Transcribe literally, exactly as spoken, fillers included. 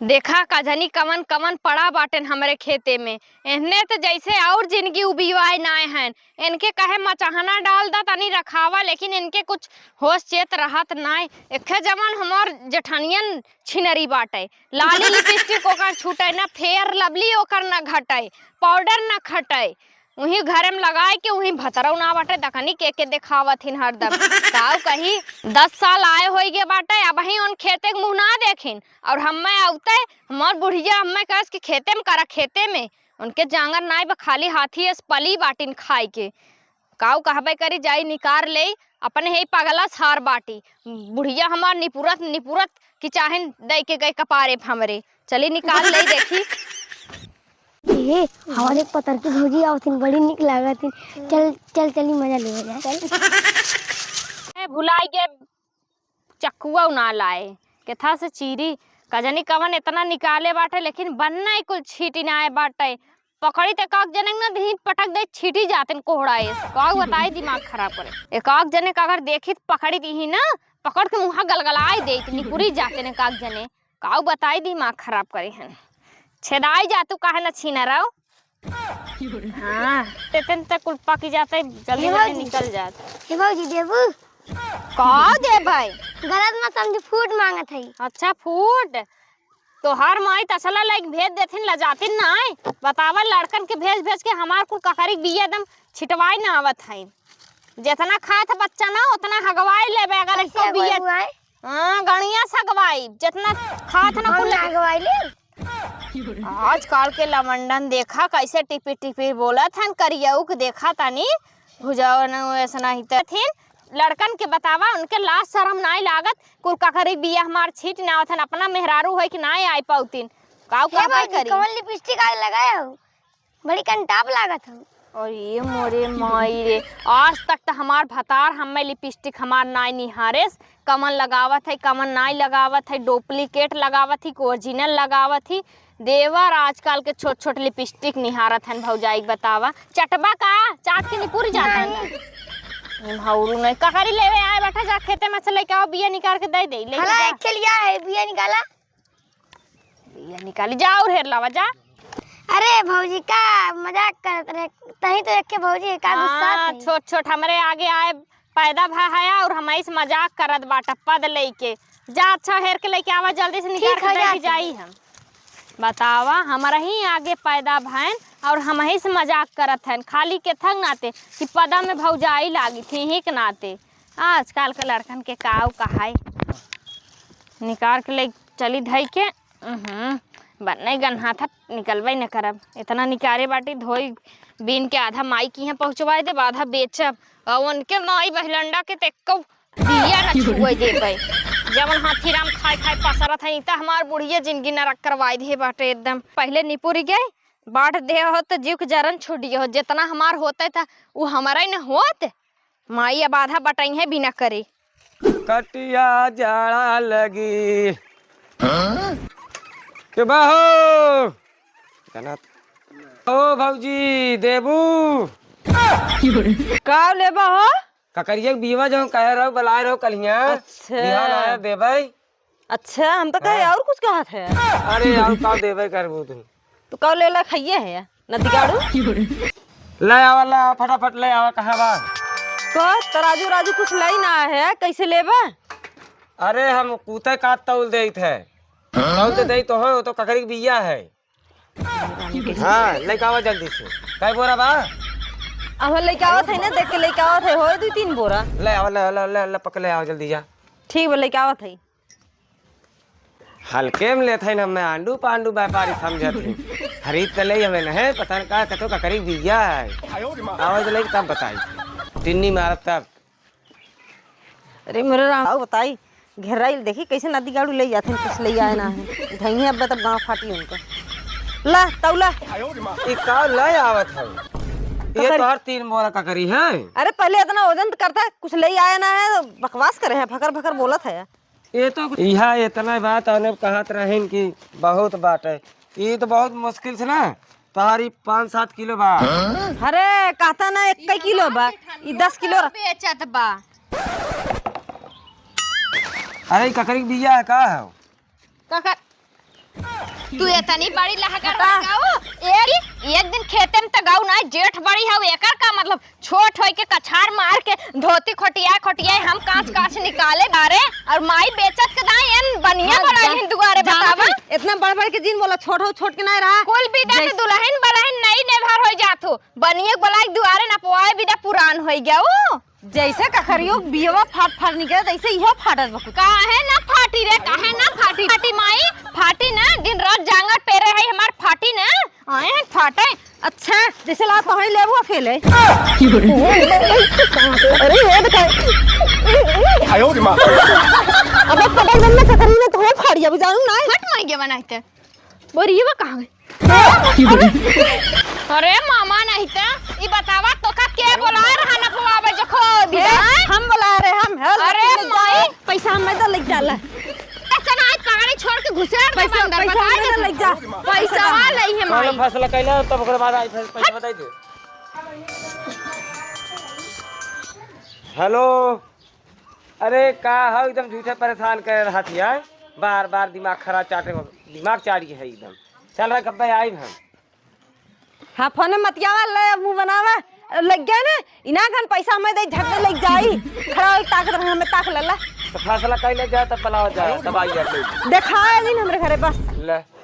देखा का जनी कवन कवन पड़ा बाटेन हमरे खेते में। एहने त जैसे और जिनगी उबिवाए नाय हन। इनके कहे मचाहना डाल दा तनी रखावा, लेकिन इनके कुछ होश चेत रहत नाय। एखे जवन हमार जेठनियन छिनरी बाटे, लाली लिपस्टिक ओकर छूटे ना, फेयर लवली ओकर ना घटे, पाउडर ना खटे। उहीं घरे में लगाए के उहीं भतरौ ना बाटे, दकनी के के देखावत हिन हरदम। काऊ कही, दस साल आए होई गे बाटे, अबहीं उन खेते के मुँह ना देखिन। और हम्मे अउते हमार बुढ़िया हम्मे कहस कि खेते में करा, खेते में। उनके जांगर नाई बा, खाली हाथी अस पली बाटिन खाए के। काऊ कहबे करी, जाई निकार लेई, अपने हे पगला सार बाटी। बुढ़िया हमार निपुरत निपुरत कि चाहेन दे के गए कपारे पे हमरे। चली निकाल लेई देखी। ए, हमारे पतर की भौजी आवत हिन, बड़ी निक लागत हिन। चल, चल, चली मजा लेवे जाए। ए, भुलाई गे, चक्कुआ ना लाए, केथा से चीरी, का जनी कवन इतना निकाले बाटे, लेकिन बन्ना ही कुल छीटी ना आए बाटे। पकड़ी त एकाक जने न दही पटक दे, छीटी जाते न कोहड़ा एस। का बताई, दिमाग खराब करे। एकाक जने का अगर देखी त पकड़ी दीही ना, पकड़ के मुँहा गलगलाई दे, निकुरी जाते न एकाक जने। काऊ बताई, दिमाग खराब करे हन। छेदाई जा तू, काहे न छीना रहो। हाँ, तेतन तक कुल पकी जाते, जल्दी हे जल्दी भौजी। निकल जात। हे भौजी, देबू? का देबै? गलत मत समझी, फूट मांगत है। अच्छा, फूट? तोहार माई तसला लाइक भेज देथिन, लजातिन नाय। बतावा, लड़कन के भेज भेज के हमार कुल ककरी बिया एकदम छिटवाई ना आवत है। जितना खात बच्चा ना, उतना हगवाई लेबे, अगर कैसे एको बिया हगवाई? हाँ, गणिया से हगवाई, जितना खात ना हम कुल ना हगवाई ले। आजकल के लवंडन देखा कैसे टिपी टिपी बोलत हन, करियऊ के देखा तनी, भुजाओ न वैसे नहीं त थिन। लड़कन के बतावा, उनके लाज शरम नाई लागत, कुल ककरी बिया हमार छीट ना होथन, अपना मेहरारू होई कि नाई आई पाउतिन, काऊ हे का भाई, करी? कौन लिपस्टिक आज लगाए हो? बड़ी कंटाप लागत हो। अरे मोरे माई रे, आज तक त हमार भतार हमें लिपस्टिक हमार नाई निहारेस, कमन लगावत है, कमन नाई लगावत है, डुप्लीकेट लगावत ही कि ओरिजिनल लगावत ही। देवर आजकल के छोट छोट लिपस्टिक निहारत हन भौजाई, बतावा, चटबा का? चाट के निपुर जाता है। हौरू नहीं, ककरी लेवे आए बैठा, जा खेते में से लेके आओ, बिया निकाल के दे दे, लेके हला जा। एक खेलिया है, बिया निकाला। बिया निकाली, जा और हेर लावा, जा। अरे भौजी, का मजाक करत रहे, तही तो एक के भौजी है, का गुस्सा हाँ, थे? छोट छोट हमरे आगे आए पैदा भा है और हमही से मजाक करत बाटा पद लेके। जा, अच्छा हेर के लेके आवा, जल्दी से निकाल ठीक के है, दे जाती। जाई हम। बतावा, हमरा ही आगे पैदा भैन और हमही से मजाक करत हन, खाली केथक नाते कि पदा में भौजाई लागी थी ही के नाते। आजकल के लड़कन के काऊ कहाई, निकाल के ले चली धई के। उहुं, बन्ने गन्हा था, निकलबे न करब। इतना निकारे बाटी, धोई बीन के आधा माई की यहाँ पहुँचवाए देब, आधा बेचब। और उनके माई बहलंडा के तेक्को बिया न छुए देबे। जवन हाथी राम खाए खाए पसरत है, ई त हमार बुढ़िया जिंदगी नरक करवाए दिए बाटे एकदम। पहले निपुर गए, बाट दे हो त जीव के जरन छूट गए हो। जितना हमार होते था, उ हमारा ही न होत। माई अब आधा बटइहे बिना करे। कटिया जाड़ा लगी। हाँ? के बा हो? जना-, ओ भौजी, देबू? का लेबा हो? ककरिया के बीवा जो कहे रहो, बुलाए रहो कलिया। अच्छा। बिहान आया देबै। अच्छा, हम तो कहे हाँ। और कुछ कहत है। अरे, और का देबै करबू तू? तू का लेला खाइए है या? नदिगाड़ू? ले आवा, ले आवा, फटाफट ले आवा, कहाँ बा? का तराजू राजू कुछ लाई ना है, कैसे लेबा? अरे हम कूते का तौल देत है। तौल दे देत तो हो, वो तो ककरी के बिया है। हाँ, लेके आवा जल्दी से। कै बोरा बा? अब लेके आवत है ना, देख के लेके आवत है, होए दू तीन बोरा। ले आवा, ले, ले, ले, ले, पक ले आवा जल्दी जा। ठीक बा, लेके आवत है। हल्के में लेत हइन, हमें आंडू पांडू व्यापारी समझत हइन। खरीद के ले हमें नहीं, पता न का कतो ककरी बिया है। आवाज ले तब बताई। टिन्नी मारत तब। अरे मेरे राम, आओ बताई, घेराइल देखी कैसे नदी गाड़ू ले जाते हैं, कुछ ले आए ना है। धइये अब तब गाँव फाटी उनका। ला, तौला। ई का ले आवत है? ये पकड़। तोहर तीन बोरा ककरी है। अरे पहले इतना वजन तो करता है, कुछ ले आए ना है, बकवास करे है, भकर भकर बोलत है। ये तो इहा इतना बात, अने कहत रहिन कि बहुत बाटे। ये तो बहुत मुश्किल से ना, तोहारी पाँच सात किलो बा। अरे, कहता ना, एक किलो बा, ई दस किलो रह- बेचत बा। अरे, ई ककरी के बिया है का है? ककर-, तू एतनी बड़ी लहकर बन गऊ। एक, एक दिन खेते में त गऊ ना, जेठ बड़ी हऊ, एकर का मतलब? छोट होई के कछार मार के धोती खोटिया खोटिया हम कांच कांच निकाले बारे, और माई बेचत के दाई एन बनिया हाँ, बोलाई जा-, हिन दुआरे जाना बतावा। था, इतना बड़ बड़ के जिन बोला, छोट हो, छोट के ना रहा। कुल विदा के जैस- दुल्हन बलहन नई नेभर हो जात हो, बनिए बोलाई दुआरे ना पोआए विदा पुरान होई गया ओ। जैसे कखरियो बियवा फाट फाट निकले, तैसे इहो फाटत बा कुछ। काहे ना फाटी रे, काहे ना फाटी? फाटी माई, फाटी ना, दिन रात जांगर पेरे है हमार, फाटी ना, आए हैं फाटे। अच्छा, जैसे ला तो ही लेबो फेले। अरे ये बताए। अब पटक दम ना कखरी ना तो हो फाड़ी, अभी जानू ना। हट माई के बनाते। बोरियवा कहाँ गई? अरे मामा नहीं त, ई बतावा तोका के बोलाए रहा ना पोआवे जो खो दिया? ए, हम बोलाए रहे, हम, हेल, अरे ले जा। माई। पैसा हम नहीं तो ले जाला। अच्छा ना, आज पगड़ी छोड़ के घुसेड़ दे पैसा, अंदर, पैसा बता हम नहीं दे। तो ले जा। पैसा ले है कौनो माई। फैसला कैला तब ओकरे बाद आई फिर पैसा बताई दे। हेलो। अरे का हो, एकदम झूठे परेशान करे रहत हिया, बार बार दिमाग खराब चाटे, दिमाग चाड़ी है एकदम। चल रहा, कब्बे आइब हम। हाँ, फोन में मतियावा ले, मुंह बनावा, लग गया ना, इना घन पैसा हमें दे, झट दे लग जाई। खड़ा होई, ताकत रहे, हमें ताक लेला। तो फैसला कैले जाए, तब बुलाओ जाए, तब आई जाए। देखा है दिन हमरे घरे बस। ले।